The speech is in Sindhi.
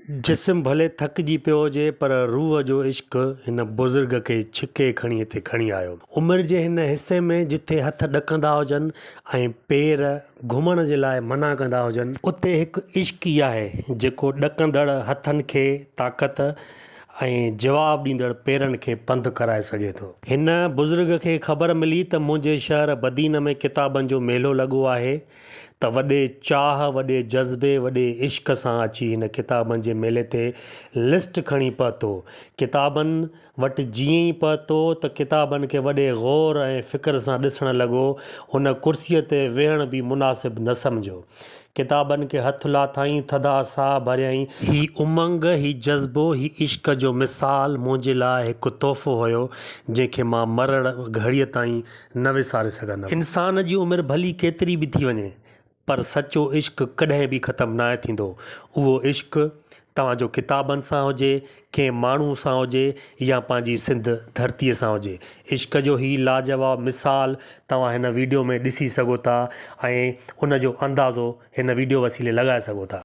جسم ڀلي ٿڪجي پيو هجي پر روح جو عشق هن بزرگ کي ڇڪي کڻي هتي کڻي آيو. عمر جي هن حصي ۾ جتي هٿ ڏڪندا هجن ۽ پير گهمڻ جي لاء منع ڪندا هجن، اتي هڪ عشق ئي آهي جيڪو ڏڪندڙ هٿن کي طاقت ۽ جواب ڏيندڙ پيرن کي پنڌ ڪرائي سگهي ٿو. هن بزرگ کي خبر ملي ته منهنجي شهر بدين ۾ ڪتابن جو ميلو لڳو آهي ته وڏي چاهه، وڏي جذبي، وڏي عشق سان اچي هن ڪتابن جي ميلي تي لسٽ کڻي پهتو. ڪتابن وٽ جيئن ئي پهتو ته ڪتابن کي وڏي غور ۽ فڪر سان ڏسڻ لڳو. هن ڪرسيء تي ويهڻ به مناسب نه سمجهيو. ڪتابن کي هٿ لاٿائين، ٿڌا ساهه ڀريائين. هي امنگ، هي جذبو، هي عشق جو مثال منهنجي لاء هڪ تحفو هيو، جنهن کي مان مرڻ گهڙيء تائين نه وساري سگهندم. انسان جي عمر ڀلي ڪيتري به ٿي وڃي پر سچو عشق ڪڏهن به ختم ناهي ٿيندو. اهو عشق توهان جو ڪتابن سان هجي، ڪنهن ماڻهو سان هجي يا پنهنجي سنڌ ڌرتيء سان هجي. عشق جو هي لاجواب مثال توهان هن ويڊيو ۾ ڏسي سگهو ٿا ۽ ان جو اندازو هن ويڊيو وسيلي لڳائي سگهو ٿا.